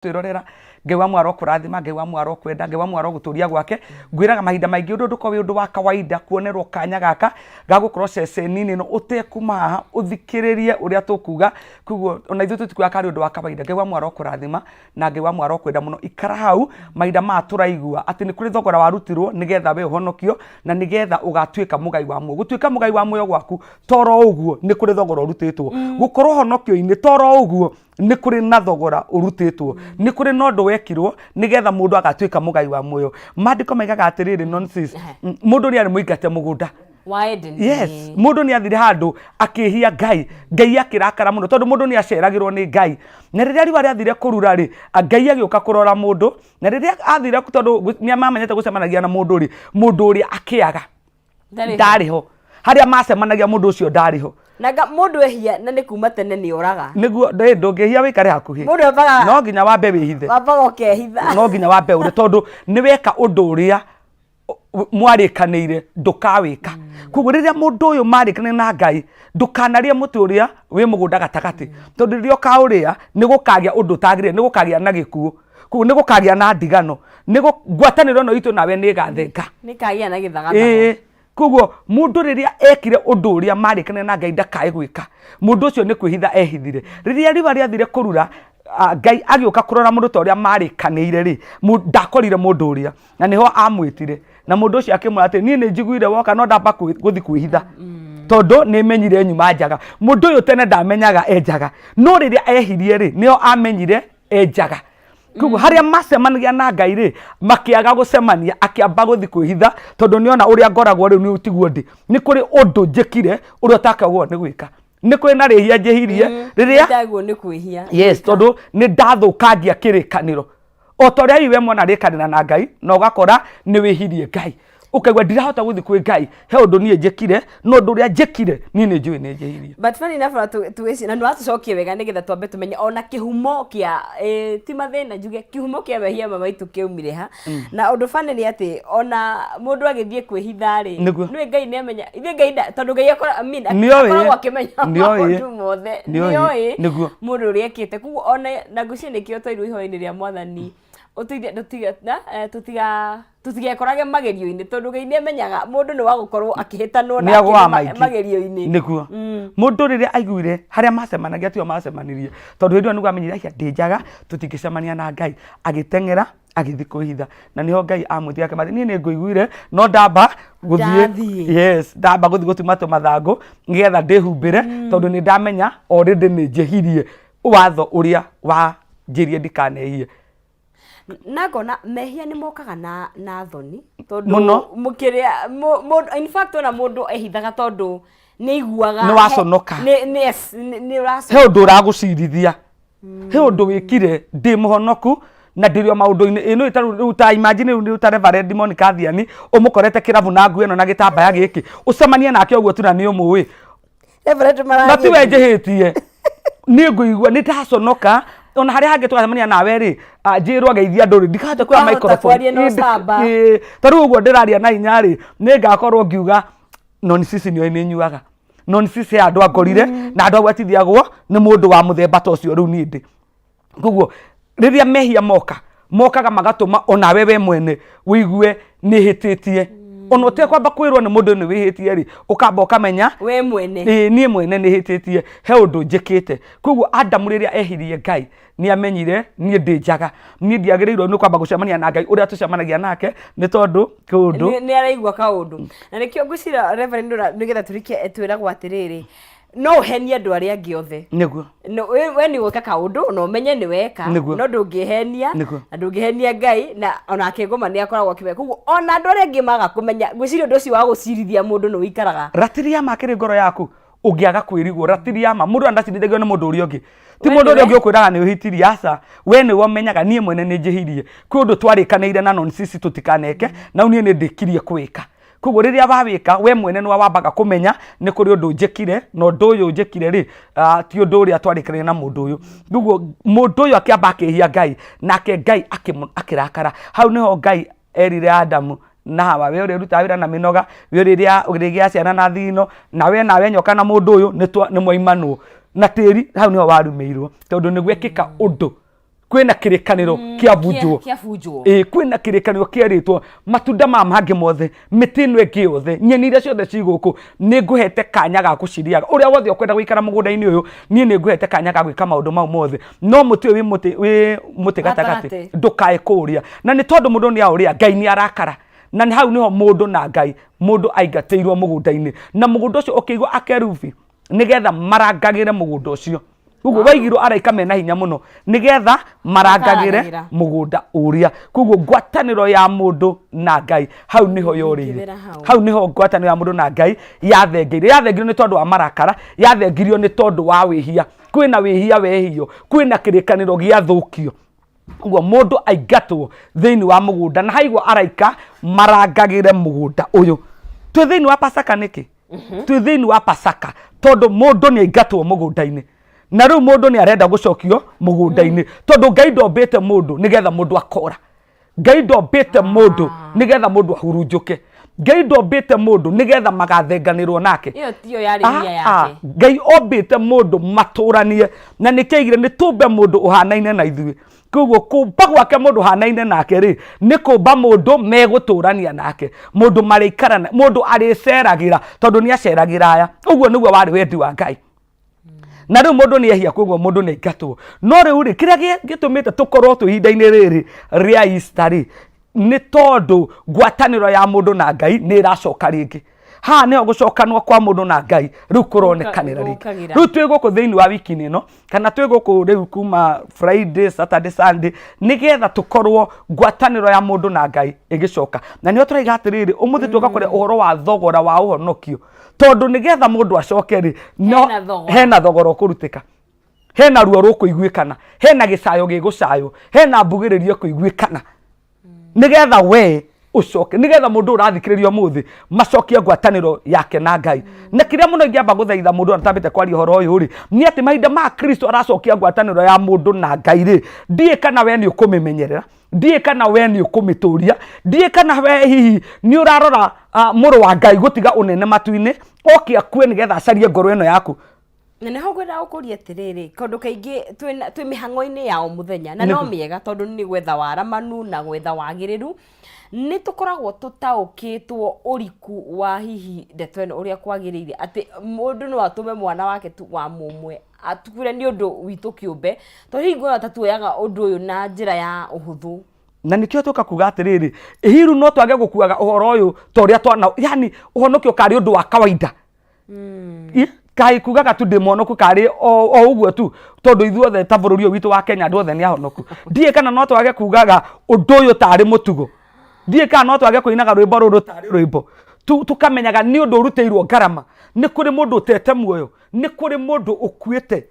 Twĩrorera. Ngai wa muoyo arokũrathima, Ngai wa muoyo arokwenda, Ngai wa muoyo arogũtũria gwake. Ngwĩraga mahinda maingĩ ũndũ ndũkoragwo wĩ ũndũ wa kawaida kuonerwo kanya gaka ga gũkorwo ceceni-inĩ ĩno ũtekuma haha ũthikĩrĩrie ũrĩa tũkuga. Koguo ona ithuĩ tũtikuaga karĩ ũndũ wa kawaida. Ngai wa muoyo arokũrathima na Ngai wa muoyo arokwenda mũno. Ikara hau mahinda maya tũraigua atĩ nĩ kũrĩ thogora warutirwo nĩgetha we ũhonokio na nĩgetha ũgatuĩka mũgai wa muoyo. Gũtuĩka mũgai wa muoyo gwaku toro ũguo nĩ kũrĩ thogora ũrutĩtwo. Gũkorwo ũhonokio-inĩ toro ũguo nĩ kũrĩ na thogora ũrutĩtwo, nĩ kũrĩ na ũndũ wekirwo nĩgetha mũndũ agatuĩka mũgai wa muoyo. Maandĩko maigaga atĩrĩrĩ, nonsense, mũndũ nĩ arĩ mũingate mũgũnda wa Eden. Yes, mũndũ nĩ athire handũ akĩhia Ngai, Ngai akĩrakara mũno tondũ mũndũ nĩ aceragĩrwo nĩ Ngai. Na rĩrĩa riũa rĩathire kũrura rĩ, Ngai agĩũka kũrora mũndũ, na rĩrĩa athire tondũ nĩ mamenyete gũcemanagia na mũndũ rĩ, mũndũ ũrĩa akĩaga. Ndarĩ ho. Ndarĩ ho harĩa macemanagia, mũndũ ũcio ndarĩ ho. Na nga mũndũ ehia na nĩ kuma tene nĩ oraga. Nĩguo ndũngĩhia wĩikare hakuhĩ. Mũndũ ambaga No nginya wambe wĩhithe. Wambaga ũkehitha. No nginya wambe ũre tondũ nĩ weka ũndũ ũrĩa mwarĩkanĩire ndũkawĩka. Koguo rĩrĩa mũndũ ũyũ marĩkanĩire na Ngai, ndũkanarĩe mũtĩ ũrĩa wĩ mũgũnda gatagatĩ, tondũ rĩrĩa ũkaũrĩa nĩ gũkagĩa ũndũ ũtagĩrĩire, nĩ gũkagĩa na gĩkuũ. Koguo nĩ gũkagĩa na ndigano, ngwatanĩro ĩno itũ nawe nĩ ĩgathenga. Nĩ kagĩa na gĩthagathago. Ĩĩ. Koguo mũndũ rĩrĩa ekire ũndũ ũrĩa marĩkanĩire na Ngai ndakae gwĩka, mũndũ ũcio nĩ kwĩhitha ehithire. Rĩrĩa riũa rĩathire kũrura, Ngai agĩũka kũrora mũndũ ta ũrĩa marĩkanĩire rĩ, ndakorire mũndũ ũrĩa, na nĩho amwĩtire. Na mũndũ ũcio akĩmwĩra atĩ niĩ nĩ njiguire woka no ndamba gũthiĩ kwĩhitha tondũ nĩ menyire nyuma njaga. Mũndũ ũyũ tene ndamenyaga e njaga, no rĩrĩa ehirie rĩ, nĩho amenyire e njaga. Koguo harĩa macemanagia na Ngai rĩ, makĩaga gũcemania, akĩamba gũthiĩ kwĩhitha tondũ nĩona ũrĩa ngoragwo rĩu nĩ tiguo ndĩ. Nĩ kũrĩ ũndũ njĩkire ũrĩa ũtakagwo nĩ gwĩka. Nĩ kũrĩ na rĩhia njĩhirie rĩrĩa Ndagwo nĩ kwĩhia. Yes, tondũ nĩ ndathũkangia kĩrĩkanĩro. O ta ũrĩa hihi we mwana rĩkanĩra na Ngai na ũgakora nĩ wĩhirie Ngai. Ũkaigua ndirahota gũthiĩ kwĩ Ngai, he ũndũ niĩ njĩkire, no ũndũ ũrĩa njĩkire niĩ nĩ njũĩ nĩ njĩhirie. But funny enough, ona tũgĩci na nĩwatũcokia wega nĩgetha twambe tũmenye ona kĩhumo kĩa ti mathĩna njuge kĩhumo kĩa mehia maya maitũ kĩaumire ha. Na ũndũ funny nĩ atĩ ona mũndũ agĩthiĩ kwĩhitha rĩ, nĩwe Ngai nĩamenya, ithuĩ Ngai tondũ Ngai I mean, Nĩoĩ. akoragwo akĩmenya Nĩoĩ. maũndũ mothe. Nĩoĩ. Nĩoĩ mũndũ ũrĩa ekĩte. Koguo ona na ngwĩciria nĩkĩo twairwo ihoya-inĩ rĩa Mwathani ũtũige tũtiga na tũtiga tũtigekorage magerio-inĩ tondũ Ngai nĩ amenyaga mũndũ nĩ wa gũkorwo akĩhĩtanwo Nĩ na agũaga akĩrĩ maingĩ. magerio-inĩ. Nĩguo mũndũ rĩrĩa aiguire harĩa macemanagia tiho macemanirie, tondũ hĩndĩ ĩyo nĩguo amenyire aiya ndĩ njaga, tũtingĩcemania na Ngai. Agĩteng'era agĩthiĩ kwĩhitha, na nĩho Ngai amwĩtire akĩmwĩra niĩ nĩ ngũiguire no ndamba gũthiĩ. Ndathiĩ. Yes, ndamba gũthiĩ gũtuma tũmathangũ nĩgetha ndĩhumbĩre tondũ nĩ ndamenya already nĩ njĩhirie watho ũrĩa wanjĩrie ndikanehie. Na ngona mehia nĩ mokaga na thoni tondũ Mũno. mũkĩrĩa mũndũ, in fact, ona mũndũ ehithaga tondũ nĩ aiguaga Nĩ waconoka. Yes, nĩ ũraconoka. He ũndũ ũragũcirithia, he ũndũ wĩkire. Ndĩ mũhonoku na ndĩrĩ o maũndũ-inĩ ĩno ĩtarĩ rĩu. Ta imagine rĩu nĩ ta Reverend Monica Thiani ũmũkorete kĩrabu na nguo ĩno na gĩtambaya gĩkĩ, ũcemanie nake ũguo tu na nĩ ũmũĩ. Reverend Na tiwe marathiĩ. Njĩhĩtie, niĩ ngũigua nĩ ndaconoka ona harĩa hangĩ tũgacemania nawe rĩ, njĩrwo geithia andũ rĩ, ndikahota kuoya Ndũkahota microphone. kwaria na ũcamba. Ĩĩ, ta rĩu ũguo ndĩraria na hinya rĩ, nĩ ngakorwo ngiuga non sisi nĩoĩ nĩ nyuaga non sisi ya andũ angorire na andũ agwatithiagwo nĩ mũndũ wa mũthemba ta ũcio rĩu niĩ ndĩ. Koguo rĩrĩa mehia moka, mokaga magatũma onawe we mwene wĩigue nĩ hĩtĩtie, ona ũtekwamba kwĩrwo nĩ mũndũ nĩ wĩhĩtie rĩ, ũkamba ũkamenya we mwene. Ĩĩ, niĩ mwene nĩ hĩtĩtie, he ũndũ njĩkĩte. Koguo Adamu rĩrĩa ehirie Ngai, nĩ amenyire niĩ ndĩ njaga, niĩ ndiagĩrĩirwo nĩ kwamba gũcemania na Ngai ũrĩa tũcemanagia nake, nĩ tondũ kũndũ Nĩ araigua kaũndũ na nĩkĩo ngwĩciria, Reverend, nĩgetha tũrĩkie, twĩragwo atĩrĩrĩ, no ũhenie andũ arĩa angĩ othe. No, we nĩ gwĩka kaũndũ na ũmenye nĩ weka, no ndũngĩhenia na ndũngĩhenia Ngai, na onake ngoma nĩ akoragwo akĩmenya. Koguo ona andũ arĩa angĩ maga kũmenya, ngwĩciria ũndũ ũcio wa gũcirithia mũndũ nĩ ũikaraga. Ratiri ya ma kĩrĩ ngoro yaku ũngĩaga kwĩrigwo ratiri ya ma mũndũ andacirithagio nĩ mũndũ ũrĩa ũngĩ, ti We mũndũ ũrĩa nĩwe. ũngĩ ũkwĩraga nĩ ũhĩtirie. Aca, we nĩwe ũmenyaga niĩ mwene nĩ njĩhirie, kwĩ ũndũ twarĩkanĩire na non sisi tũtikaneke na niĩ nĩ ndĩkirie kwĩka. Koguo rĩrĩa wawĩka, we mwene nĩwe wambaga kũmenya nĩ kũrĩ ũndũ njĩkire, na ũndũ ũyũ njĩkire rĩ, ti ũndũ ũrĩa twarĩkanĩire na mũndũ ũyũ. Koguo mũndũ ũyũ akĩamba akĩhia Ngai, nake Ngai akĩrakara. Hau nĩho Ngai erire Adamu na Hawa, we ũrĩa ũrutaga wĩra na mĩnoga, we ũrĩa ũrĩgĩa ciana na thino, na we nawe nyoka na mũndũ ũyũ nĩ mwaimanwo na tĩri. Hau nĩho warumĩirwo tondũ nĩ gwekĩka ũndũ. Kwĩna kĩrĩkanĩro kĩabunjwo. Kĩabunjwo. Ĩĩ, kwĩna kĩrĩkanĩro kĩerĩtwo matunda ma mangĩ mothe, mĩtĩ ĩno ĩngĩ yothe, nyeni iria ciothe ci gũkũ, nĩ ngũhete kanya ga gũcirĩaga. Ũrĩa wothe ũkwenda gũikara mũgũnda-inĩ ũyũ, niĩ nĩ ngũhete kanya ga gwĩka maũndũ mau mothe, no mũtĩ ũyũ wĩ mũtĩ gatagatĩ Gatagatĩ. ndũkae kũũrĩa. Na nĩ tondũ mũndũ nĩ aũrĩa, Ngai nĩ arakara. Na nĩ hau nĩho mũndũ na Ngai, mũndũ aingatĩirwo mũgũnda-inĩ, na mũgũnda ũcio ũkĩigwo akerubi nĩgetha marangagĩre mũgũnda ũcio. Koguo waigirwo araika mena hinya mũno nĩgetha marangagĩre Makarangagĩra. mũgũnda ũrĩa. Koguo ngwatanĩro ya mũndũ na Ngai hau nĩho yorĩire. Ingĩrĩra hau. Hau nĩho ngwatanĩro ya mũndũ na Ngai yathengeire. Yathengirio nĩ tondũ wa marakara, yathengirio nĩ tondũ wa wĩhia. Kwĩna wĩhia wehio, kwĩna kĩrĩkanĩro gĩathũkio. Ũguo mũndũ aingatwo thĩinĩ wa mũgũnda na haigwo araika marangagĩre mũgũnda ũyũ. Twĩ thĩinĩ wa Pasaka nĩkĩ? Twĩ thĩinĩ wa Pasaka tondũ mũndũ nĩ aingatwo mũgũnda-inĩ, na rĩu mũndũ nĩ arenda gũcokio mũgũnda-inĩ, tondũ Ngai ndombĩte mũndũ nĩgetha mũndũ akora. Ngai ndombĩte mũndũ nĩgetha mũndũ ahurunjũke. Ngai ndombĩte mũndũ nĩgetha magathenganĩrwo nake. Ĩyo tiyo yarĩ nia yake. Ngai ombĩte mũndũ matũranie, na nĩkĩo aigire nĩ tũmbe mũndũ ũhanaine na ithuĩ. Koguo kũmba gwake mũndũ ũhanaine nake rĩ, nĩ kũmba mũndũ megũtũrania nake, mũndũ marĩikarana, mũndũ arĩceragĩra, tondũ nĩ aceragĩra aya. Ũguo nĩguo warĩ wendi wa Ngai. Na rĩu mũndũ nĩ ehia, koguo mũndũ nĩ aingatwo. No rĩu rĩ, kĩrĩa gĩtũmĩte tũkorwo twĩ ihinda-inĩ rĩrĩ rĩa Easter rĩ, nĩ tondũ ngwatanĩro ya mũndũ na Ngai nĩ ĩracoka rĩngĩ. Haha nĩho gũcokanwo kwa mũndũ na Ngai rĩu kũronekanĩra rĩngĩ. Gũkagĩra. Rĩu twĩ gũkũ thĩinĩ wa wiki-inĩ ĩno, kana twĩ gũkũ rĩu kuma Friday, Saturday, Sunday, nĩgetha tũkorwo ngwatanĩro ya mũndũ na Ngai ĩgĩcoka. Na nĩho tũraiga atĩrĩrĩ, ũmũthĩ tũka kũrĩa ũhoro wa thogora wa ũhonokio, tondũ nĩgetha mũndũ acoke rĩ, no Hena thogora. Hena thogora ũkũrutĩka, hena ruo rũkũiguĩkana, hena gĩcayo gĩgũcaywo, hena mbugĩrĩrio ĩkũiguĩkana, nĩgetha we ũcoke, nĩgetha mũndũ ũrathikĩrĩria ũmũthĩ macokie ngwatanĩro yake na Ngai. Na kĩrĩa mũno ingĩamba gũthaitha mũndũ atambĩte kwaria ũhoro ũyũ rĩ, nĩ atĩ mahinda ma Kristo aracokia ngwatanĩro ya mũndũ na Ngai rĩ, ndiĩ kana we nĩ ũkũmĩmenyerera, ndiĩ kana we nĩ ũkũmĩtũria, ndiĩ kana we hihi nĩ ũrarora mũrũ wa Ngai gũtiga ũnene matu-inĩ oke akue nĩgetha acarie ngoro ĩno yaku. Na nĩho ngwenda gũkũria atĩrĩrĩ, tondũ kaingĩ twĩ mĩhang'o-inĩ ya o mũthenya, na no mĩega tondũ nĩ gwetha waramanu na gwetha wagĩrĩru, nĩ tũkoragwo tũtaũkĩtwo ũriku wa hihi ndeto ĩno ũrĩa kwagĩrĩire, atĩ mũndũ no atũme mwana wake tu wa mũmwe atukure nĩ ũndũ witũ kĩũmbe, tondũ hihi nguona ta tuoyaga ũndũ ũyũ na njĩra ya ũhũthũ. Na nĩkĩo tũka kuga atĩrĩrĩ, hihi no twage gũkuaga ũhoro ũyũ ta ũrĩa twana, yani ũhonokio karĩ ũndũ wa kawaida. Kaĩ kugaga tu ndĩ mũhonoku karĩ o ũguo tu, tondũ ithuothe ta bũrũri ũyũ witũ wa Kenya andũ othe nĩ ahonoku. Ndiũĩ kana no twage kugaga ũndũ ũyũ tarĩ mũtugo. Ndiũĩ kana no twage kũinaga rwĩmbo rũrũ tarĩ rwĩmbo. Tũkamenyaga nĩ ũndũ ũrutĩirwo ngarama. Nĩ kũrĩ mũndũ ũtete muoyo, nĩ kũrĩ mũndũ ũkuĩte,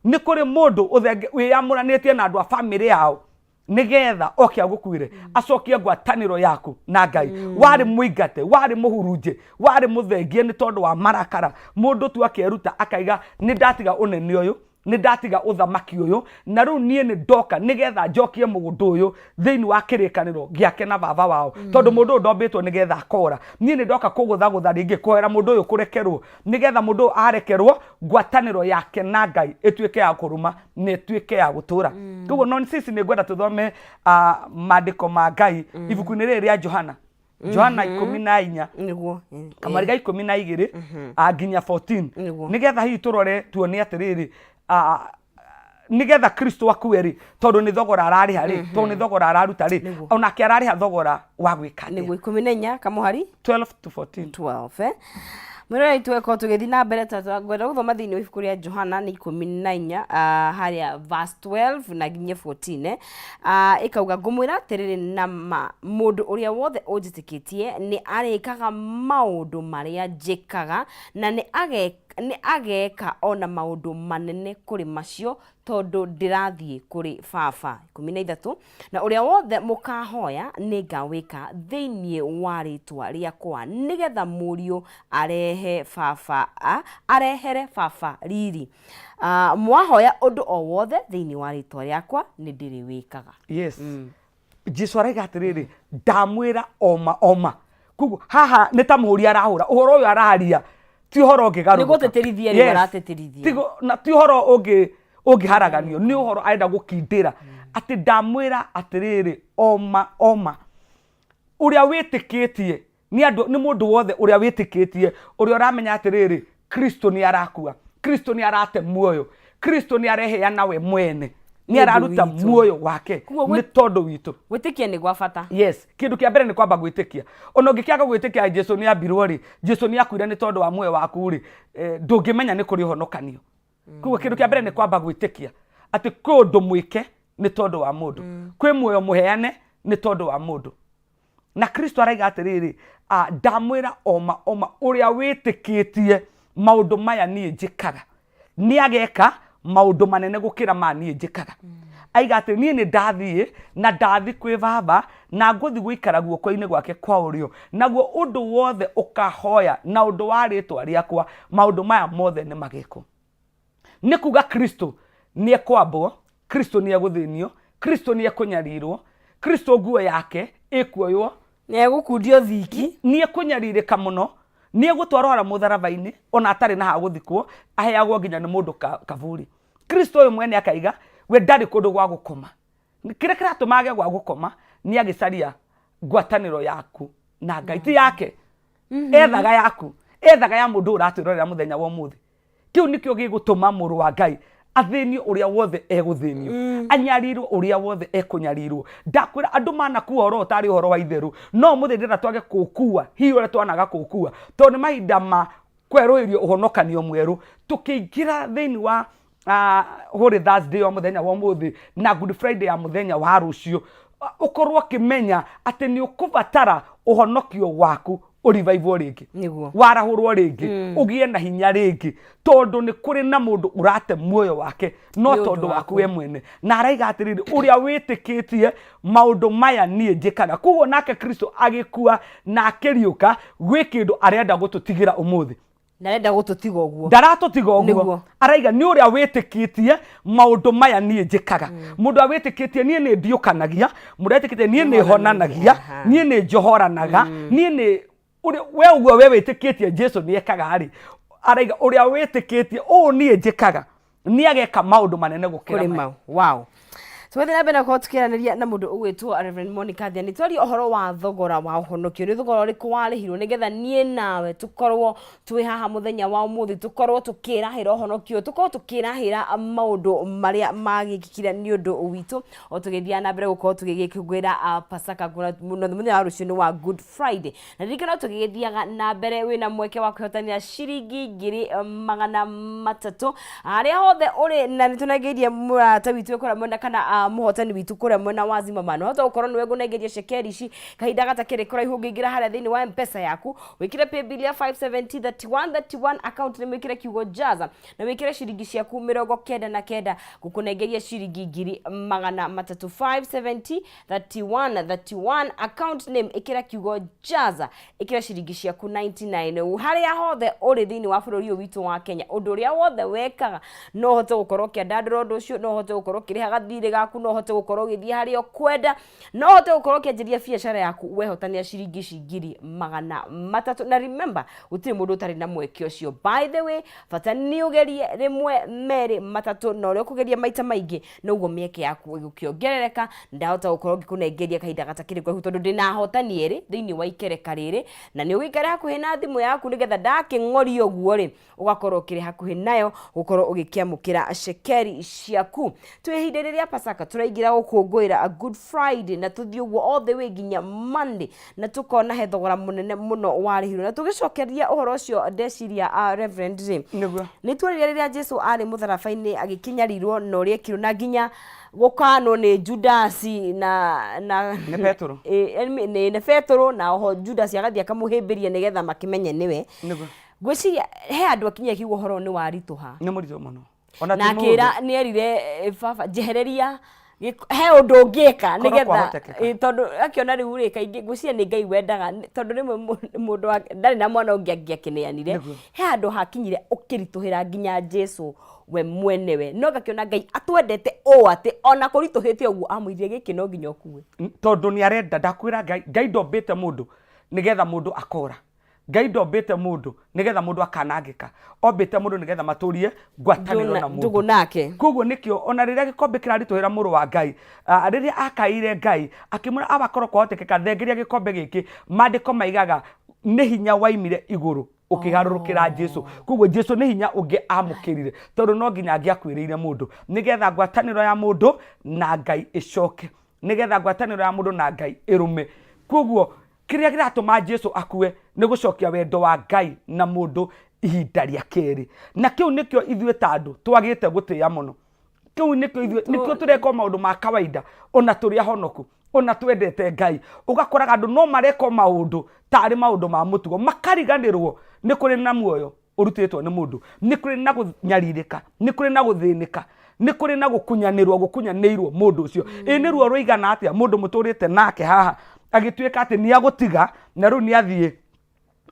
nĩ kũrĩ mũndũ wĩyamũranĩtie na andũ a bamĩrĩ yao nĩgetha oke agũkuĩre, acokie ngwatanĩro yaku na Ngai. Warĩ mũingate, warĩ mũhurunje, warĩ mũthengie nĩ tondũ wa marakara. Mũndũ tu akeruta akaiga nĩ ndatiga ũnene ũyũ, nĩ ndatiga ũthamaki ũyũ, na rĩu niĩ nĩ ndoka nĩgetha njokie mũndũ ũyũ thĩinĩ wa kĩrĩkanĩro gĩake na baba wao, tondũ mũndũ ũyũ ndombĩtwo nĩgetha akora. Niĩ nĩ ndoka kũgũthagũtha rĩngĩ, kũhoera mũndũ ũyũ kũrekerwo, nĩgetha mũndũ ũyũ arekerwo ngwatanĩro yake na Ngai ĩtuĩke ya kũrũma na ĩtuĩke ya gũtũra. Koguo non sisi nĩ ngwenda tũthome maandĩko ma Ngai ibuku-inĩ rĩrĩ rĩa Johana, Johana 14, kamweri ga 12 nginya 14, nĩgetha hihi tũrore tuone atĩrĩrĩ, nĩgetha Kristo akue rĩ, tondũ nĩ thogora ararĩha rĩ, tondũ nĩ thogora araruta rĩ, onake ararĩha thogora wa gwĩka atĩa? Nĩguo, 14 kamũhari 12 to 14. 12, eh? Mwĩroreri, tũgĩkorwo tũgĩthiĩ na mbere ta ngwenda gũthoma thĩinĩ wa ibuku rĩa Johana nĩ 14, harĩa verse 12 na nginya 14, eh? Ĩkauga, ngũmwĩra atĩrĩrĩ na ma, mũndũ ũrĩa wothe ũnjĩtĩkĩtie nĩ arĩkaga maũndũ marĩa njĩkaga, na nĩ ageka ona maũndũ manene kũrĩ macio, tondũ ndĩrathiĩ kũrĩ Baba. 13, na ũrĩa wothe mũkahoya nĩ ngawĩka thĩinĩ wa rĩtwa rĩakwa, nĩgetha Mũriũ arehe Baba, arehere Baba riri. Mwahoya ũndũ o wothe thĩinĩ wa rĩtwa rĩakwa, nĩ ndĩrĩwĩkaga. Yes. Jesu araiga atĩrĩrĩ, ndamwĩra oma oma. Koguo haha nĩ ta mũhũri arahũra ũhoro ũyũ araria ti ũhoro ũngĩgarũrũka. Nĩ gũtĩtĩrithia rĩu aratĩtĩrithia. Na ti ũhoro ũngĩharaganio, nĩ ũhoro arenda gũkindĩra. Atĩ ndamwĩra atĩrĩrĩ, oma oma, ũrĩa wĩtĩkĩtie nĩ andũ, nĩ mũndũ wothe ũrĩa wĩtĩkĩtie, ũrĩa ũramenya atĩrĩrĩ, Kristo nĩ arakua, Kristo nĩ arate muoyo, Kristo nĩ areheana we mwene, nĩ Nĩ ũndũ araruta witũ. muoyo wake Koguo nĩ tondũ witũ. Gwĩtĩkia nĩ gwa bata. Yes, kĩndũ kĩa mbere nĩ kwamba gwĩtĩkia. Ona ũngĩkĩaga gwĩtĩkia Jesu nĩ ambirwo rĩ, Jesu nĩ akuire nĩ tondũ wa muoyo waku rĩ, ndũngĩmenya nĩ kũrĩ ũhonokanio. Koguo kĩndũ kĩa mbere nĩ kwamba gwĩtĩkia atĩ kwĩ ũndũ mwĩke nĩ tondũ wa mũndũ, kwĩ muoyo mũheane nĩ tondũ wa mũndũ. Na Kristo araiga atĩrĩrĩ, ndamwĩra oma oma, ũrĩa wĩtĩkĩtie maũndũ maya niĩ njĩkaga nĩ ageka maũndũ manene gũkĩra ma niĩ njĩkaga. Aiga atĩ niĩ nĩ ndathiĩ na ndathi kwĩ Baba na ngũthi gũikara guoko-inĩ gwake kwa ũrĩo, naguo ũndũ wothe ũkahoya na ũndũ wa rĩtwa rĩakwa, maũndũ maya mothe nĩ magekwo. Nĩ kuga Kristo nĩ ekwambwo, Kristo nĩ egũthĩnio, Kristo nĩ ekũnyarirwo, Kristo nguo yake ĩkuoywo, Nĩ egũkundio thiki, nĩ ekũnyarirĩka mũno, nĩ egũtwarwo harĩa mũtharaba-inĩ ona atarĩ na ha gũthikwo, aheagwo nginya nĩ mũndũ kaburi. Kristo ũyũ mwene akaiga we ndarĩ kũndũ gwa gũkoma. Kĩrĩa kĩratũma age gwa gũkoma nĩ agĩcaria ngwatanĩro yaku na Ngai, ti yake. Ethaga yaku, ethaga ya mũndũ ũratwĩrorera mũthenya wa ũmũthĩ. Kĩu nĩkĩo gĩgũtũma mũrũ wa Ngai athĩnio ũrĩa wothe egũthĩnio, anyarirwo ũrĩa wothe ekũnyarirwo. Ndakwĩra andũ manakua ũhoro ũtarĩ ũhoro wa itherũ, no ũmũthĩ ndĩrenda twage kũũkua hihi ũrĩa twanaga kũũkua, tondũ nĩ mahinda ma kwerũhĩrio ũhonokanio mwerũ. Tũkĩingĩra thĩinĩ wa Holy Thursday wa mũthenya wa ũmũthĩ na Good Friday ya mũthenya wa rũciũ, ũkorwo ũkĩmenya atĩ nĩ ũkũbatara ũhonokio waku ũrivaivwo rĩngĩ, Nĩguo. warahũrwo rĩngĩ, ũgĩe na hinya rĩngĩ, tondũ nĩ kũrĩ na mũndũ ũrate muoyo wake no Nĩ ũndũ tondũ waku waku. we mwene. Na araiga atĩrĩrĩ, ũrĩa wĩtĩkĩtie maũndũ maya niĩ njĩkaga. Koguo nake Kristo agĩkua na akĩriũka, gwĩ kĩndũ arenda gũtũtigĩra ũmũthĩ. Na arenda gũtũtiga ũguo. Ndaratũtiga ũguo. Nĩguo. Araiga nĩ ũrĩa wĩtĩkĩtie maũndũ maya niĩ njĩkaga. Mũndũ ũrĩa wĩtĩkĩtie niĩ nĩ ndiũkanagia, mũndũ ũrĩa wĩtĩkĩtie niĩ nĩ honanagia, niĩ nĩ njohoranaga, niĩ nĩ ũrĩa we ũguo we wĩtĩkĩtie Jesu nĩ ekaga rĩ, araiga ũrĩa wĩtĩkĩtie ũũ niĩ njĩkaga nĩ ageka maũndũ manene gũkĩra kũrĩ maya. Mau wow, twethe na mbere na gũkorwo tũkĩaranĩria na mũndũ ũgwĩtwo Reverend Monica Thiani. Twarie ũhoro wa thogora wa ũhonokio, nĩ thogora ũrĩkũ warĩhirwo nĩgetha niĩ nawe tũkorwo twĩ haha mũthenya wa ũmũthĩ, tũkorwo tũkĩrahĩra ũhonokio, tũkorwo tũkĩrahĩra maũndũ marĩa magĩkĩkire nĩ ũndũ witũ, o tũgĩthiaga na mbere gũkorwo tũgĩgĩkũngũĩra Pasaka mũno mũthenya wa rũciũ nĩ wa Good Friday. Na ririkana tũgĩgĩthiaga na mbere wĩna mweke wa kwĩhotanĩra ciringi 300,000 harĩa hothe ũrĩ, na nĩ tũnengeirie mũrata witũ kũrĩa mwena kana mũhotani witũ kũrĩa mwena wa Zimmerman. Wahota gũkorwo nĩwe ngũnengeria cekeri ici kahinda gatakĩrĩ kũraihu. Ũngĩingĩra harĩa thĩinĩ wa M-Pesa yaku, wĩkĩre paybill ya 570 31 31, account nĩ wĩkĩre kiugo jaza na wĩkĩre ciringi ciaku 99, ngũkũnengeria ciringi 300,000. 570 31 31, account name ĩkĩra kiugo jaza, ĩkĩra ciringi ciaku 99. Harĩa hothe ũrĩ thĩinĩ wa bũrũri ũyũ witũ wa Kenya, ũndũ ũrĩa wothe wekaga no ũhote gũkorwo ũkĩandandũra ũndũ ũcio, no ũhote gũkorwo ũkĩrĩha gathirĩ gaku, no ũhote gũkorwo ũgĩthiĩ harĩa ũkwenda, no ũhote gũkorwo ũkĩanjĩria biacara yaku wehotanĩra ciringi ici 300,000. Na remember, gũtirĩ mũndũ ũtarĩ na mweke ũcio. By the way, bata nĩ ũgerie rĩmwe, merĩ, matatũ, na ũrĩa ũkũgeria maita maingĩ noguo mĩeke yaku ĩgũkĩongerereka. Ndahota gũkorwo ngĩkũnengeria kahinda gatakĩrĩ kũraihu, tondũ ndĩna ahotani erĩ thĩinĩ wa ikereka rĩrĩ, na nĩ ũgĩikare hakuhĩ na thimũ yaku nĩgetha ndakĩng'oria ũguo rĩ, ũgakorwo ũkĩrĩ hakuhĩ nayo gũkorwo ũgĩkĩamũkĩra cekeri ciaku. Twĩ ihinda rĩrĩa Pasaka tũraingĩra gũkũngũĩra Good Friday, na tũthiĩ ũguo all the way nginya Monday, na tũkona he thogora mũnene mũno warĩhirwo. Na tũgĩcokeria ũhoro ũcio, ndeciria Reverend rĩ, Nĩguo. Nĩ tuonire rĩrĩa Jesu arĩ mũtharaba-inĩ agĩkĩnyarirwo na ũrĩa ekirwo, na nginya gũkanwo nĩ Judasi na Nĩ Petũrũ. Nĩ Petũrũ, na oho Judasi agathiĩ akamũhĩmbĩria nĩgetha makĩmenye nĩwe. Nĩguo. Ngwĩciria he andũ akinyia kiugo ũhoro ũyũ nĩ waritũha. Nĩ mũritũ mũno. Ona Na ti mũhũthũ. Akĩra nĩ erire baba njehereria he ũndũ ũngĩka Korwo nĩgetha kwahotekeka. Tondũ akĩona rĩu rĩ, kaingĩ ngwĩciria nĩ Ngai wendaga, tondũ rĩmwe mũndũ ndarĩ na mwana ũngĩ angĩakĩneanire. He handũ hakinyire ũkĩritũhĩra nginya Jesu we mwenewe, no ngakĩona Ngai atwendete ũũ atĩ ona kũritũhĩte ũguo amwĩrire gĩkĩ no nginya ũkue. Tondũ nĩ arenda, ndakwĩra Ngai, Ngai ndombĩte mũndũ nĩgetha mũndũ akora. Ngai ndombĩte mũndũ nĩgetha mũndũ akanangĩka, ombĩte mũndũ nĩgetha matũrie ngwatanĩro na mũndũ. Ndũgũ nake. Koguo nĩkĩo ona rĩrĩa gĩkombe kĩraritũhĩra mũrũ wa Ngai, rĩrĩa akaĩire Ngai akĩmwĩra awa korwo kwahotekeka thengeria gĩkombe gĩkĩ, maandĩko maigaga nĩ hinya waimire igũrũ ũkĩgarũrũkĩra Jesu. Koguo Jesu nĩ hinya ũngĩ amũkĩrire tondũ no nginya angĩakuĩrĩire mũndũ nĩgetha ngwatanĩro ya mũndũ na Ngai ĩcoke, nĩgetha ngwatanĩro ya mũndũ na Ngai ĩrũme. Koguo Kĩrĩa kĩratũma Jesu akue nĩ gũcokia wendo wa Ngai na mũndũ ihinda rĩa kerĩ. Na kĩu nĩkĩo ithuĩ ta andũ twagĩte gũtĩa mũno. Kĩu nĩkĩo ithuĩ nĩkĩo tũreka o maũndũ ma kawaida ona tũrĩ ahonoku ona twendete Ngai. Ũgakoraga andũ no mareka o maũndũ tarĩ maũndũ ma mũtugo makariganĩrwo nĩ kũrĩ na muoyo ũrutĩtwo nĩ mũndũ nĩ kũrĩ na kũnyarirĩka nĩ kũrĩ na gũthĩnĩka nĩ kũrĩ na gũkunyanĩrwo gũkunyanĩirwo mũndũ ũcio ĩ nĩ ruo rũigana atĩa mũndũ mũtũrĩte nake haha agĩtuĩka atĩ nĩ agũtiga na rĩu nĩ athiĩ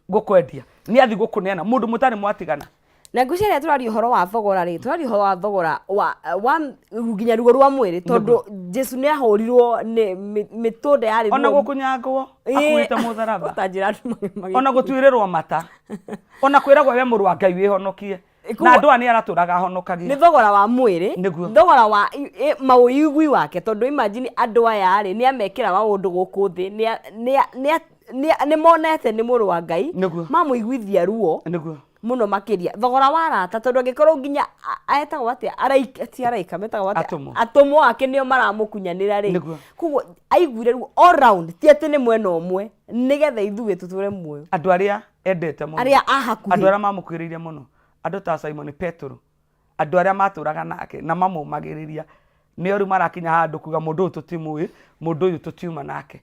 gũkwendia nĩ athiĩ gũkũneana mũndũ mũtarĩ mwatigana. Na ngwĩciria rĩrĩa tũraria ũhoro wa thogora rĩ, tũraria ũhoro wa thogora wa, wa nginya ruo rwa mwĩrĩ tondũ Jesu nĩ ahũrirwo nĩ mĩtũnda yarĩ ona gũkunyangwo akuĩte mũtharaba ona gũtuĩrĩrwo mata ona kwĩragwo we mũrũ wa Ngai wĩhonokie na andũ aya nĩ aratũraga ahonokagia nĩ thogora wa mwĩrĩ Nĩguo. Thogora wa maũigui wake tondũ imagine andũ aya rĩ nĩ amekĩra maũndũ gũkũ thĩ nĩ monete nĩ mũrũ wa Ngai. Nĩguo. Mamũiguithia ruo Nĩguo. Mũno makĩria thogora wa arata tondũ angĩkorwo nginya etagwo atĩa araika ti araika metagwo atĩa? Atũmwo. Atũmwo ake nĩo maramũkunyanĩra rĩ. Nĩguo. Koguo aiguire ruo all round ti atĩ nĩ mwena ũmwe nĩgetha ithuĩ tũtũre muoyo. Andũ arĩa endete mũno. Arĩa a hakuhĩ. Andũ arĩa mamũkuhĩrĩirie mũno. Andũ ta Simon Petero. Andũ arĩa matũraga nake na mamũmagĩrĩria nĩo rĩu marakinya handũ kuga mũndũ ũyũ tũtimũĩ, mũndũ ũyũ tũtiuma nake.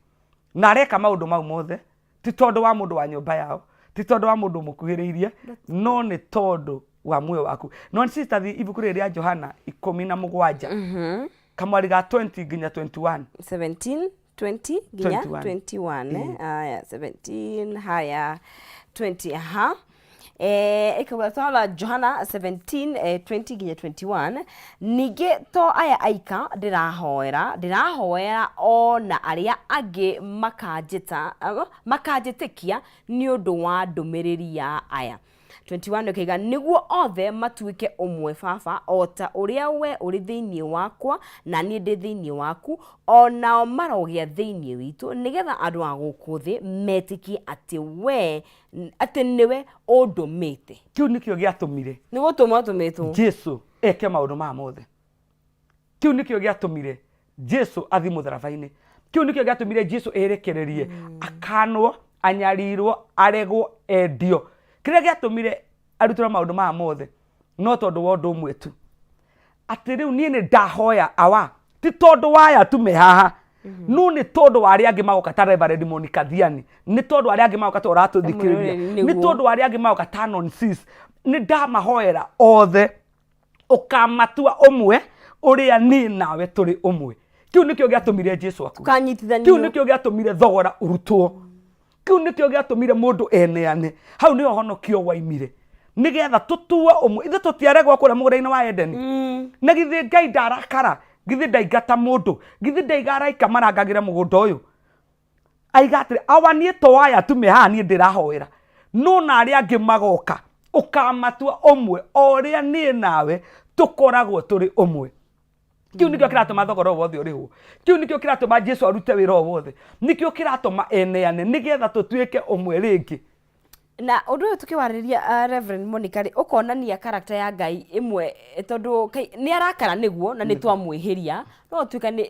Na areka maũndũ mau mothe ti tondũ wa mũndũ wa nyũmba yao, ti tondũ wa mũndũ ũmũkuhĩrĩirie, no nĩ tondũ wa muoyo waku. No sister thi ibuku rĩrĩ rĩa Johana 17 kamwari ga 20 nginya 21. 17 20 nginya 21. 21 eh? Aya 17 haya 20 aha ĩkauga twara Johana 17 20 nginya 21 ningĩ to aya aika ndĩrahoera ndĩrahoera ona arĩa angĩ makanjĩta makanjĩtĩkia nĩ ũndũ wa ndũmĩrĩri ya aya 21 ĩkaiga nĩguo othe matuĩke ũmwe baba o ta ũrĩa we ũrĩ thĩinĩ wakwa na niĩ ndĩ thĩinĩ waku o nao marogĩa thĩinĩ witũ nĩgetha andũ a gũkũ thĩ metĩkie atĩ we atĩ nĩwe ũndũmĩte. Kĩu nĩkĩo gĩatũmire Nĩ gũtũmwo atũmĩtwo. Jesu eke maũndũ maya mothe. Kĩu nĩkĩo gĩatũmire Jesu athiĩ mũtharaba-inĩ. Kĩu nĩkĩo gĩatũmire Jesu erekererie, akanwo, anyarirwo, aregwo, endio. Kĩrĩa gĩatũmire arutĩrwo maũndũ maya mothe no tondũ wa ũndũ ũmwe tu, atĩ rĩu niĩ nĩ ndahoya awa, ti tondũ wa aya tu me haha, no nĩ tondũ wa arĩa angĩ magoka ta Reverend Monica Thiani, nĩ tondũ arĩa angĩ magoka ta ũratũthikĩrĩria, nĩ tondũ wa arĩa angĩ magoka ta Non Sis, nĩ ndamahoera othe ũkamatua ũmwe ũrĩa niĩ nawe tũrĩ ũmwe. Kĩu nĩkĩo gĩatũmire Jesu akue. Kanyitithanio. Kĩu nĩkĩo gĩatũmire thogora ũrutwo. Kĩu nĩkĩo gĩatũmire mũndũ eneane. Hau nĩho honokio waimire, nĩgetha tũtuo ũmwe. Ithuĩ tũtiaregwo kũrĩa mũgũnda-inĩ wa Edeni. Na githĩ Ngai ndarakara? Githĩ ndaingata mũndũ? Githĩ ndaiga araika marangagĩre mũgũnda ũyũ? Aiga atĩrĩ, awa niĩ to aya tu me haha niĩ ndĩrahoera, no na arĩa angĩ magoka ũkamatua ũmwe o ũrĩa niĩ nawe tũkoragwo tũrĩ ũmwe. Kĩu nĩkĩo kĩratũma thogora ũyũ wothe ũrĩhwo. Kĩu nĩkĩo kĩratũma Jesu arute wĩra ũyũ wothe. Nĩkĩo kĩratũma eneane nĩgetha tũtuĩke ũmwe rĩngĩ. Na ũndũ ũyũ tũkĩwarĩrĩria Reverend Monica rĩ, ũkonania character ya Ngai ĩmwe tondũ nĩ arakara nĩguo na nĩ twamwĩhĩria, no ũtuĩka nĩ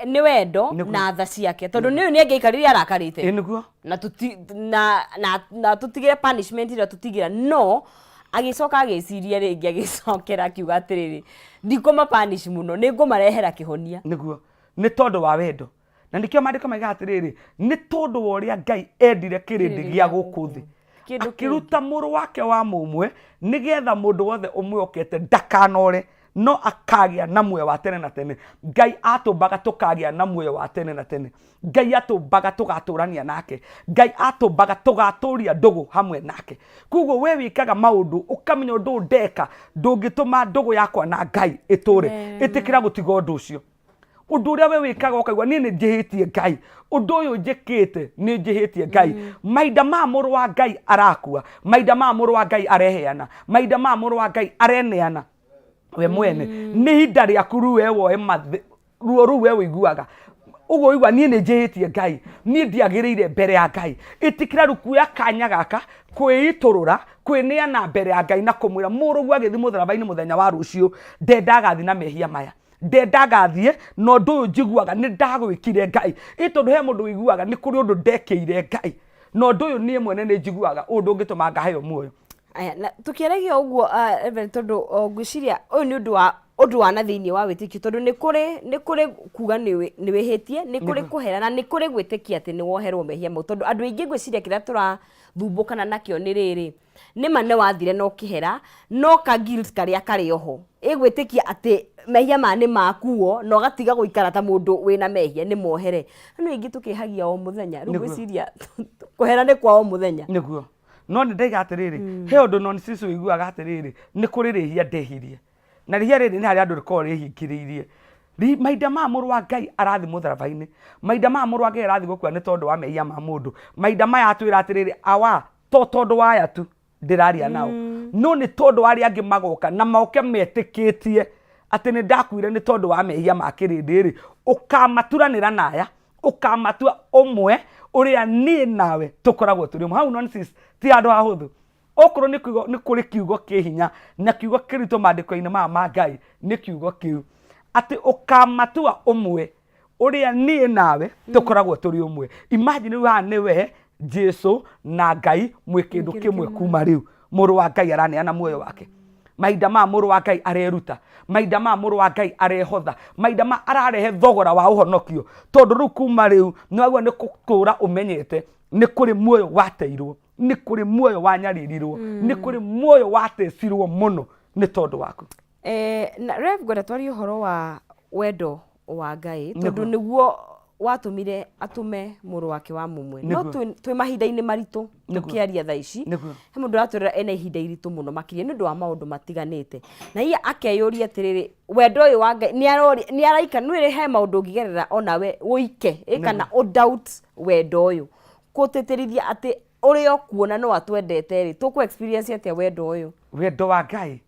nĩ wendo na tha ciake tondũ nĩ nĩ angĩaikarire arakarĩte. Ĩ nĩguo. Na tũti na na na tũtigĩre punishment ĩrĩa tũtigĩra no agĩcoka agĩciria rĩngĩ agĩcokera akiuga atĩrĩrĩ ndikũma punish mũno nĩ ngũmarehera kĩhonia. Nĩguo, nĩ tondũ wa wendo. Na nĩkĩo maandĩko maigaga atĩrĩrĩ, nĩ tondũ wa ũrĩa Ngai endire kĩrĩndĩ gĩa gũkũ thĩ, Kĩndũ akĩruta mũrũ wake wa mũmwe, nĩgetha mũndũ wothe ũmwĩhokete ndakanore, no akagĩa na muoyo wa tene na tene. Ngai atũmbaga tũkagĩa na muoyo wa tene na tene. Ngai atũmbaga tũgatũrania nake. Ngai atũmbaga tũgatũria ndũgũ hamwe nake. Koguo we wĩkaga maũndũ ũkamenya ũndũ ũyũ ndeka ndũngĩtũma ndũgũ yakwa na Ngai ĩtũre. Ĩtĩkĩra gũtiga ũndũ ũcio. Ũndũ ũrĩa we wĩkaga ũkaigua niĩ nĩ njĩhĩtie Ngai, ũndũ ũyũ njĩkĩte nĩ njĩhĩtie Ngai. Mahinda maya mũrũ wa Ngai arakua, mahinda maya mũrũ wa Ngai areheana, mahinda maya mũrũ wa Ngai areneana we mwene, nĩ ihinda rĩaku rĩu we woe ruo rũu we ũiguaga ũguo ũigua niĩ nĩ njĩhĩtie Ngai, niĩ ndiagĩrĩire mbere ya Ngai. Ĩtĩkĩra rĩu kuoya kanya gaka kwĩitũrũra, kwĩneana mbere ya Ngai na kũmwĩra mũrũguo agĩthiĩ mũtharaba-inĩ mũthenya wa rũciũ ndendaga athiĩ na mehia maya, ndendaga athiĩ na ũndũ ũyũ njiguaga nĩ ndagwĩkire Ngai. Ĩ tondũ he mũndũ ũiguaga nĩ kũrĩ ũndũ ndekĩire Ngai na ũndũ ũyũ niĩ mwene nĩ njiguaga ũndũ ũngĩtũma ngaheo muoyo. Aya, na tũkĩaragia ũguo Reverend, tondũ ngwĩciria ũyũ nĩ ũndũ wa ũndũ wa na thĩinĩ wa wĩtĩkio tondũ nĩ kũrĩ nĩ kũrĩ kuga nĩ wĩhĩtie, nĩ kũrĩ kũhera na nĩ kũrĩ gwĩtĩkia atĩ nĩ woherwo mehia mau tondũ andũ aingĩ ngwĩciria kĩrĩa tũrathumbũkana nakĩo nĩ rĩrĩ, nĩma nĩ wathire na ũkĩhera no ka guilt karĩa karĩ oho ĩ gwĩtĩkia atĩ mehia maya nĩ makuo na ũgatiga gũikara ta mũndũ wĩna mehia nĩ mohere. Andũ aingĩ tũkĩhagia o mũthenya rĩu ngwĩciria kũhera nĩ kwa o mũthenya. Nĩguo. No nĩ ndaiga atĩrĩrĩ, he ũndũ non sisi ũiguaga atĩrĩrĩ, nĩ kũrĩ rĩhia ndehirie. Na rĩhia rĩrĩ nĩ harĩa andũ rĩkoragwo rĩhingĩrĩirie. Mahinda maya mũrũ wa Ngai arathiĩ mũtharaba-inĩ, mahinda maya mũrũ wa Ngai arathiĩ gũkua nĩ tondũ wa mehia ma mũndũ, mahinda maya atwĩra atĩrĩrĩ, awa, to tondũ wa aya tu ndĩraria nao, no nĩ tondũ wa arĩa angĩ magoka na moke metĩkĩtie atĩ nĩ ndakuire nĩ tondũ wa mehia ma kĩrĩndĩ rĩ, ũkamaturanĩra na aya, ũkamatua ũmwe ũrĩa niĩ nawe tũkoragwo tũrĩ ũmwe. Hau nonsense ti handũ hahũthũ. Okorwo nĩ kiugo, nĩ kũrĩ kiugo kĩ hinya na kiugo kĩritũ maandĩko-inĩ maya ma Ngai nĩ kiugo kĩu atĩ ũkamatua ũmwe ũrĩa niĩ nawe tũkoragwo tũrĩ ũmwe. Imagine rĩu haha nĩ we Jesu na Ngai mwĩ kĩndũ kĩmwe kuma rĩu. Mũrũ wa Ngai araneana muoyo wake. Mahinda maya mũrũ wa Ngai areruta, mahinda maya mũrũ wa Ngai arehotha, mahinda maya ararehe thogora wa ũhonokio, tondũ rĩu kuma rĩu nĩ wagĩrĩirwo nĩ gũtũra ũmenyete nĩ kũrĩ muoyo wateirwo, nĩ kũrĩ muoyo wanyaririrwo, nĩ kũrĩ muoyo watecirwo mũno nĩ tondũ waku. Na Rev ngwenda twarie ũhoro wa wendo wa Ngai tondũ nĩguo watũmire atũme mũrũ wake wa mũmwe. No twĩ mahinda-inĩ maritũ tũkĩaria thaa ici, he mũndũ ũratwĩrĩra ena ihinda iritũ mũno makĩria nĩ ũndũ wa maũndũ matiganĩte. Na hihi akeyũria atĩrĩrĩ, wendo ũyũ wa Ngai nĩ araika, nĩ he maũndũ ũngĩgerera onawe ũike ĩ kana ũ doubt wendo ũyũ. Gũtĩtĩrithia atĩ ũrĩ o kuo na no atwendete rĩ, tũkũ experience atĩa wendo ũyũ? Wendo wa Ngai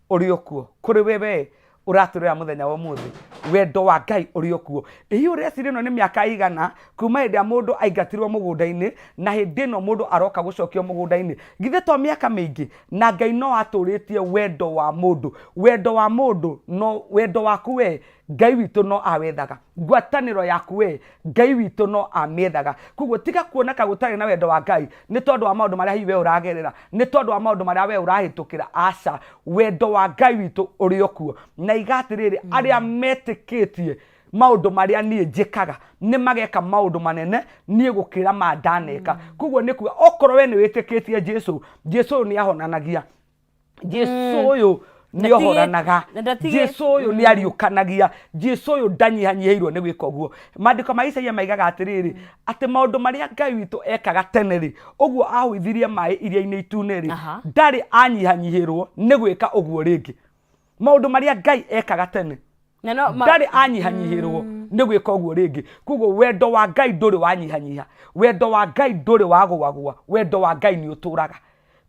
ũrĩ o kuo kũrĩ we we ũratũrĩra mũthenya wa ũmũthĩ wendo wa Ngai ũrĩ o kuo. Ĩ ũreciria ĩno nĩ mĩaka ĩigana kuma hĩndĩ ĩrĩa mũndũ aingatirwo mũgũnda-inĩ na hĩndĩ ĩno mũndũ aroka gũcokio mũgũnda-inĩ? Githĩ to mĩaka mĩingĩ? Na Ngai no atũrĩtie wendo wa mũndũ. Wendo wa mũndũ no wendo waku we Ngai witũ no awethaga. Ngwatanĩro yaku we Ngai witũ no amĩethaga. Koguo tiga kuona ka gũtarĩ na wendo wa Ngai nĩ tondũ wa maũndũ marĩa hihi we ũragerera, nĩ tondũ wa maũndũ marĩa we ũrahĩtũkĩra, aca. Wendo wa Ngai witũ ũrĩ o kuo. Na iga atĩrĩrĩ, arĩa metĩkĩtie maũndũ marĩa niĩ njĩkaga nĩ mageka maũndũ manene niĩ gũkĩra ma ndaneka. Koguo nĩ kuga okorwo we nĩ wĩtĩkĩtie Jesu, Jesu ũyũ nĩ ahonanagia, Jesu ũyũ nĩ ohoranaga, Na ndatigĩ- Jesu ũyũ nĩ ariũkanagia, Jesu ũyũ ndanyihanyihĩirwo nĩ gwĩka ũguo. Maandĩko ma Isaia maigaga atĩrĩrĩ, atĩ maũndũ marĩa Ngai witũ ekaga tene rĩ, ũguo ahũithirie maĩ iria-inĩ itune rĩ, ndarĩ anyihanyihĩrwo nĩ gwĩka ũguo rĩngĩ. Maũndũ marĩa Ngai ekaga tene Na no ma- ndarĩ anyihanyihĩrwo nĩ gwĩka ũguo rĩngĩ. Koguo wendo wa Ngai ndũrĩ wanyihanyiha, wendo wa Ngai ndũrĩ wagũagũa, wendo wa Ngai nĩ ũtũraga.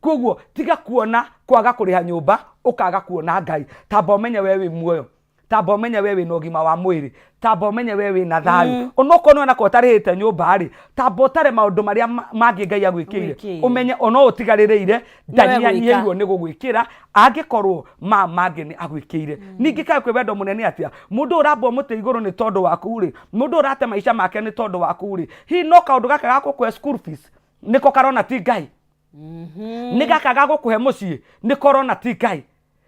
Koguo tiga kuona kwaga kũrĩha nyũmba ũkaga kuona Ngai. Tamba ũmenye we wĩ muoyo, tamba ũmenye we wĩna ũgima wa mwĩrĩ, tamba ũmenye we wĩna thayũ. Onokorwo nĩ wona ko ũtarĩhĩte nyũmba rĩ, tamba ũtare maũndũ marĩa mangĩ Ngai agwĩkĩire, Agwĩkĩire. ũmenye ona ũyũ ũtigarĩrĩire Nĩwe ndanyihanyihĩirwo nĩ gũgwĩkĩra angĩkorwo ma mangĩ nĩ agwĩkĩire. Ningĩ kaĩ kwĩ wendo mũnene atĩa? Mũndũ ũyũ ũrambwo mũtĩ igũrũ nĩ tondũ waku rĩ, mũndũ ũyũ ũrate maica make nĩ tondũ waku rĩ, hihi no kaũndũ gaka ga gũkũhe school fees nĩko karona ti Ngai? Nĩ gaka ga gũkũhe mũciĩ nĩko ũrona ti Ngai?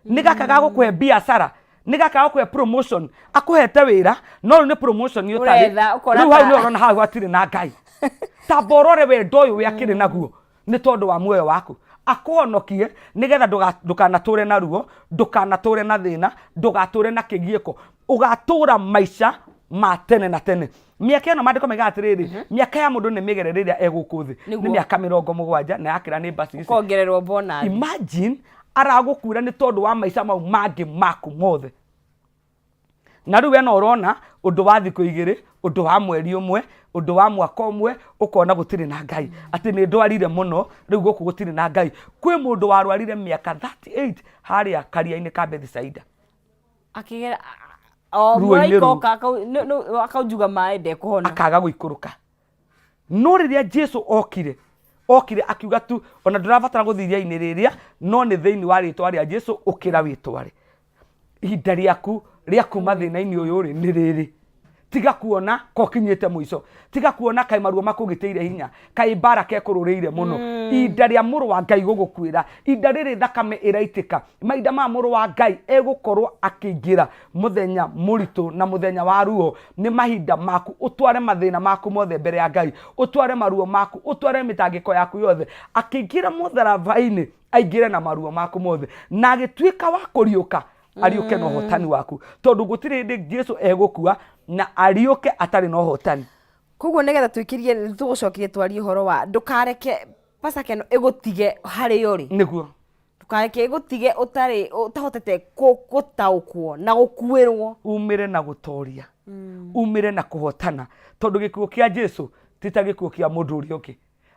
Nĩ gaka ga gũkũhe biacara, nĩ gaka ga gũkũhe promotion, akũhete wĩra no rĩu nĩ promotion ũtarĩ, Ũretha, ũkona rĩu hau ta- nĩ ũrona hau hatirĩ na Ngai. Tamba ũrore wendo ũyũ we akĩrĩ naguo nĩ tondũ wa muoyo waku, akũhonokie nĩgetha ndũkanatũre na ruo, ndũkanatũre na thĩna, ndũgatũre na kĩgiĩko, ũgatũra maica ma tene na tene. Mĩaka ĩno maandĩko maigaga atĩrĩrĩ, mĩaka ya mũndũ nĩ mĩgere rĩrĩa e gũkũ thĩ, nĩ mĩaka 70 na yakĩra nĩ mbaci ici. Ũkongererwo bonus. Imagine aragũkuĩra nĩ tondũ wa maica mau mangĩ maku mothe. Na rĩu we no ũrona ũndũ wa thikũ igĩrĩ, ũndũ wa mweri ũmwe, ũndũ wa mwaka ũmwe, ũkona gũtirĩ na Ngai, atĩ nĩ ndwarire mũno, rĩu gũkũ gũtirĩ na Ngai. Kwĩ mũndũ warwarire mĩaka 38 harĩa karia-inĩ ka Bethisaida. Akĩgera o Ruo-inĩ mũraika rũu. oka akaunjuga maĩ ndekũhona. Akaga gũikũrũka. No rĩrĩa Jesu okire, okire akiuga tu, ona ndũrabatara gũthiĩ iria-inĩ rĩrĩa, no nĩ thĩinĩ wa rĩtwa rĩa Jesu ũkĩra wĩtware. Ihinda rĩaku rĩa kuma thĩna-inĩ ũyũ rĩ, nĩ rĩrĩ. Tiga kuona ka ũkinyĩte mũico, tiga kuona kaĩ maruo makũgĩtĩire hinya, kaĩ mbara kekũrũrĩire mũno. Ihinda rĩa mũrũ wa Ngai gũgũkuĩra, ihinda rĩrĩ thakame ĩraitĩka, mahinda ma mũrũ wa Ngai egũkorwo akĩingĩra mũthenya mũritũ na mũthenya wa ruo, nĩ mahinda maku ũtware mathĩna maku mothe mbere ya Ngai, ũtware maruo maku, ũtware mĩtangĩko yaku yothe. Akĩingĩra mũtharaba-inĩ, aingĩre na maruo maku mothe, na agĩtuĩka wa kũriũka, ariũke na ũhotani waku, tondũ gũtirĩ hĩndĩ Jesu egũkua na ariũke atarĩ na ũhotani. Koguo nĩgetha twĩkĩrie, nĩtũgũcokeria twarie ũhoro wa ndũkareke Pasaka ĩno ĩgũtige harĩa ũrĩ. Nĩguo. Ndũkareke ĩgũtige ũtarĩ ũtahotete gũtaũkwo na gũkuĩrwo. Umĩre na gũtoria, umĩre na kũhotana, tondũ gĩkuũ kĩa Jesu ti ta gĩkuũ kĩa mũndũ ũrĩa ũngĩ.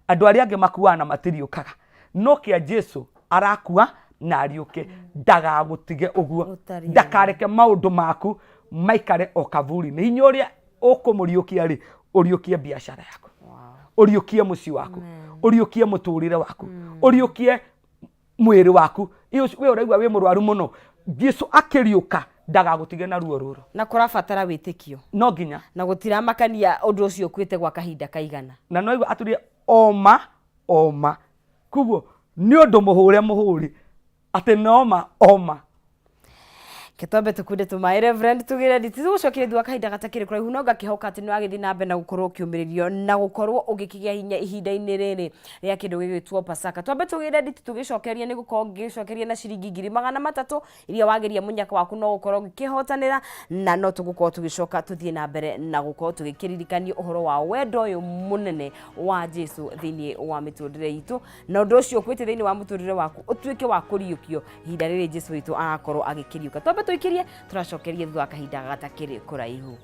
Andũ arĩa angĩ makuaga na matiriũkaga, no kĩa Jesu arakua na ariũke. Ndagagũtige ũguo, Ũtariĩ. ndakareke maũndũ maku maikare o kaburi-inĩ. Hinya ũrĩa ũkũmũriũkia rĩ, ũriũkie biacara yaku, ũriũkie mũciĩ waku, ũriũkie mũtũrĩre waku, ũriũkie mwĩrĩ waku. We ũraigua wĩ mũrwaru mũno, Jesu akĩriũka ndagagũtige na ruo rũrũ. Na kũrabatara wĩtĩkio. No nginya. Na gũtiramakania ũndũ ũcio ũkuĩte gwa kahinda kaigana. Na no aigua atũrire oma oma, koguo nĩ ũndũ mũhũre mũhũri atĩ noma oma. Ke twambe tũkunde tũmaĩ Reverend tũgĩre nditi tũgũcokeria thutha wa kahinda gatakĩrĩ kũraihu, no ngakĩhoka atĩ nĩ wagĩthiĩ na mbere na gũkorwo ũkĩũmĩrĩrio na gũkorwo ũgĩkĩgĩa hinya ihinda-inĩ rĩrĩ rĩa kĩndũ gĩgwĩtwo Pasaka. Twambe tũgĩre nditi tũgĩcokeria nĩ gũkorwo ngĩgĩcokeria na ciringi 300,000 iria wageria mũnyaka waku no gũkorwo ũgĩkĩhotanĩra, na no tũgũkorwo tũgĩcoka tũthiĩ na mbere na gũkorwo tũgĩkĩririkanio ũhoro wa wendo ũyũ mũnene wa Jesu thĩinĩ wa mĩtũrĩre itũ, na ũndũ ũcio ũkuĩte thĩinĩ wa mũtũrĩre waku ũtuĩke wa kũriũkio ihinda rĩrĩ Jesu witũ arakorwo agĩkĩriũka. Twambe tũikĩrie, tũracokeria thutha wa kahinda gatakĩrĩ kũraihu.